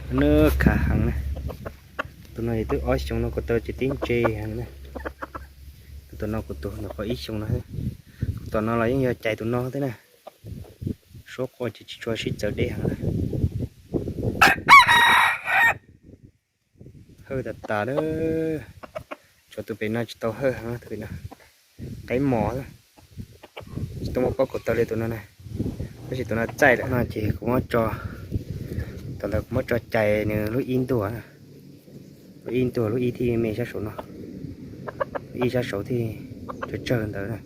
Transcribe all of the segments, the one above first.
Nws khav heev na. Tus no twb ob xyoos no kuv taw ces tib ntse heev na. Tus no kuv tus ntawm qhov ib xyoos no, tus tom no los yeej yog cais tus no thiab na. Suab quaj ces tsis tshua sib txawv deb heev na. Hawj tas tas a. Tshuav tus pem no tsis tau hawj heev, tus pem no qaib mos, tsis tau muaj pob kuv taw li tus no na. Tab sis tus no txaij lawm no ces kuv muab tso, thaum ntawd kuv muab tso cais nws lub ib ntuag, lub ib ntuag lub ib thiaj me sab saud no, lub ib sab saud thiaj tsawg tsawg ntawd na.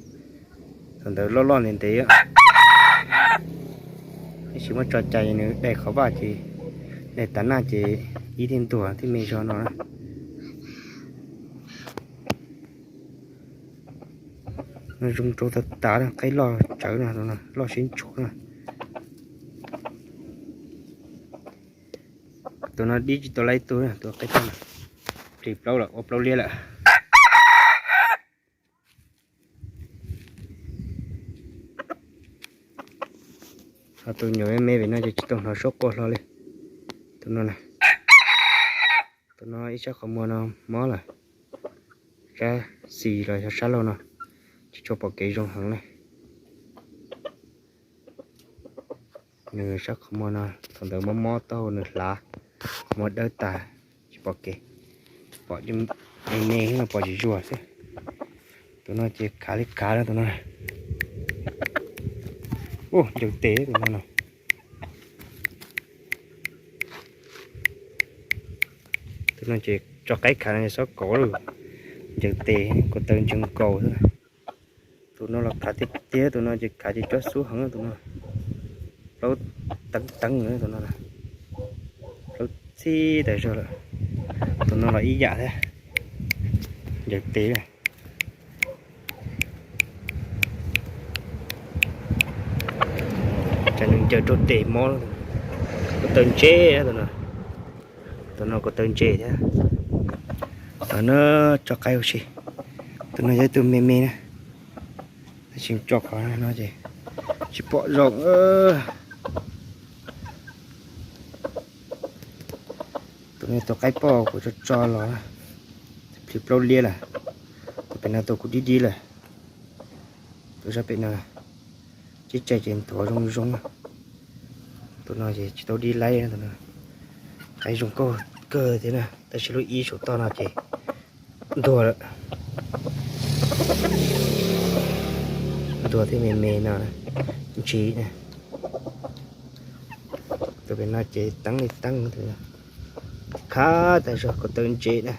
Thaum ntawd loj loj ntev ntev, tab sis muab tso cais nws daim qhov vaj ces, daim tav naj ces ib thiaj ntuag thiaj me zog no na. Nws zoo rau tas tas, qaib loj tsawv no, loj sib ntshua na. Tus no dib tsis tau laib tug, tus qaib plig plaub lawm, ua plaub liab lawm. Ho tus nyuam me me pem no ces tsis tau hnov suab quaj hlo li. Tus no, tus no ib sab qhov muag no mob lawm, sab xis los yog sab laug no tsis tshua pom kev zoo heev na. Nws sab qhov muag no thaum ntawd mob mob taub hau nws hlav, qhov muag dawb tas, tsis pom kev, pom me me no pom zuj zus xwb. Tus no ces khav li khav na tus no. Ua ncaws tes tus no no. Tus no ces tso qaib khav no xob kauv lawm, ncaws tes, kuv taw ntsees nkaus xwb. Tus no los khav tiag tiag, tus no ces khav ces cov xub heev tus no. Plaub teeb teeb tus no, plaub txhib tas zog lawm. Tus no los ib yam thiab, ncaws tes. Tsam nws ncaws rau tes mob, kuv taw ntse tus no. Tus no kuv taw ntse thiab. Tus no tso qaib ua si. Tus no yog ib tug me me na, tab sis tso qhov no ces tsis pom zoo. Tus no tus qaib poj kuv tso tso los, plig plaub liab lawm. Tus pem no tus kuv dib dib lawm. Tus sab pem no tib tsaig ces nthuav zoo zoo. Tus no ces tsis tau dib laib, tus no qaib zoo kawg thiab na, tab sis lub ib saum toj no ces ntuag lawm. Ntuag thiab me me no, ntsis na. Tus pem no ces teeb li teeb, khav tas zog, kuv taw ntse na.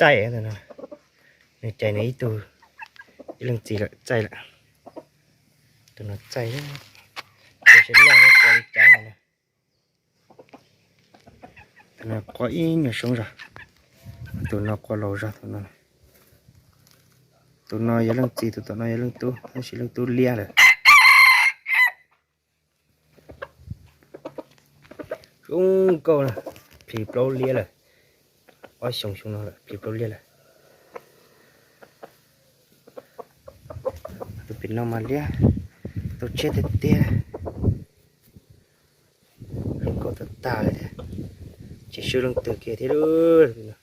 Txaij, nws cais nws ib tug, ib leej txiv lawm, txaij lawm. Tus no txaij, tus sab loj ua li cas no. Tus no qua ib nyuag soob zog, tus no qua laus zog tus no. Tus no yog leej txiv, tus tom no yog leej tub, tab sis leej tub liab lawm. Zoo nkauj na, plig plaub liab lawm. Ob xyoo xyoo no lawm, plig plaub liab lawm. Tus pem no mas liab, tau tshiab tiag tiag. Zoo nkauj tag tag li thiab, tsis swb leej twg kiag thiab lub no.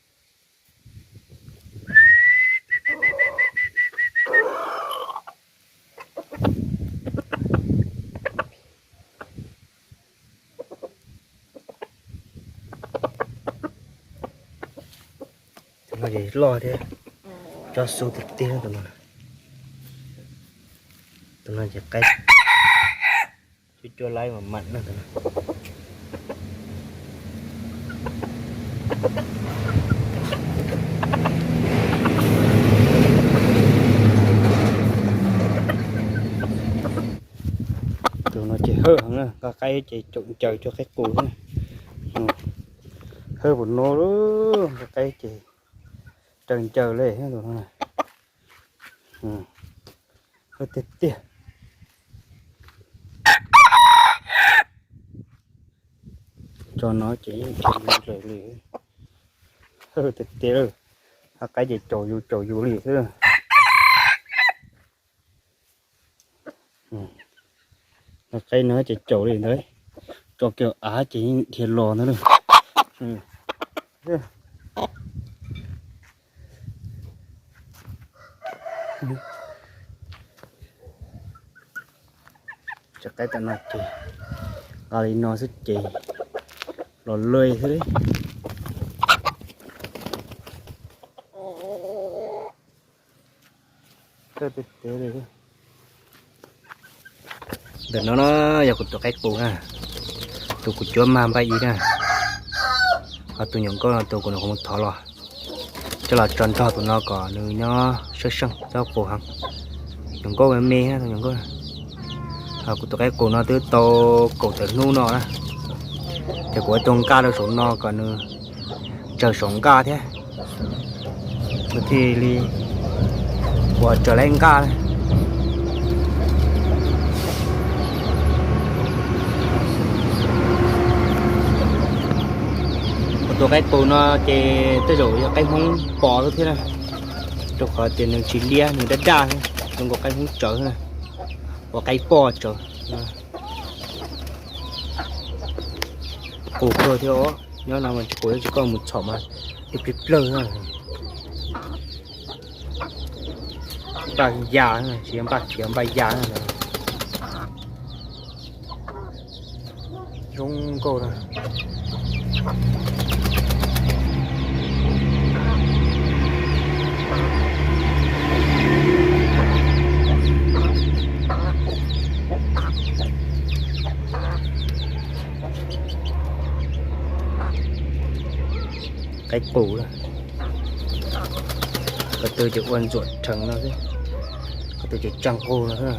Tus no ces loj thiab, tsob xub tiag tiag tus no. Tus no ces qaib cuab cuab laib mas mam no tus no. Tus no ces hawj heev na, nqa qaib ces caum ncaws cuag qaib qus xwb na. Hawb puas no lub qaib ces raws ncaws li tus no. Hawb tiag tiag. Tso no ces yeej dhia li, hawb tiag tiag. Hab qaib ces caum yus caum yus li xwb. Qaib no ces caum li ntawd, tso kiag av ces yeej dhia los ntawd. Cov qaib tam no ces nqa li no xwb ces los lawm xwb li. Ntawm no na yog kuv tus qaib qus na, tus kuv cuab mag npaj ib na. Ho tus nyuam nkauj no tus kuv nws qhov mus thov los, coj los tso nrog tus no kom nws nyob sab seej txhob qus heev. Nyuam nkauj me me, nyuam nkauj. Kuv tus qaib qus no twb tau kaum tawm hnub no na, ces kuv ua tus nqaj rau saum no kom nws tsawg saum nqaj thiab, kuv thiaj li ua tsawg laib nqaj. Kuv tus qaib qus no ces tej zaum yog qaib Hmoob Pos xwb thiab na, rau qhov tias nws tsis liab, nws daj daj xwb, zoo nkaus qaib Hmoob Tsawv na, ua qaib Poj Tsawv. Qus kawg thiab os, nyob no mas tsis qus tsis koj mus txhom mas ib pliag plawg na. Npaj ya, tsis yog npaj khiav, npaj ya na. Zoo nkauj na. Qaib qus na, ko tw ces ua ntxuam rheev no xwb, ko tw ces tsaj nqug no xwb.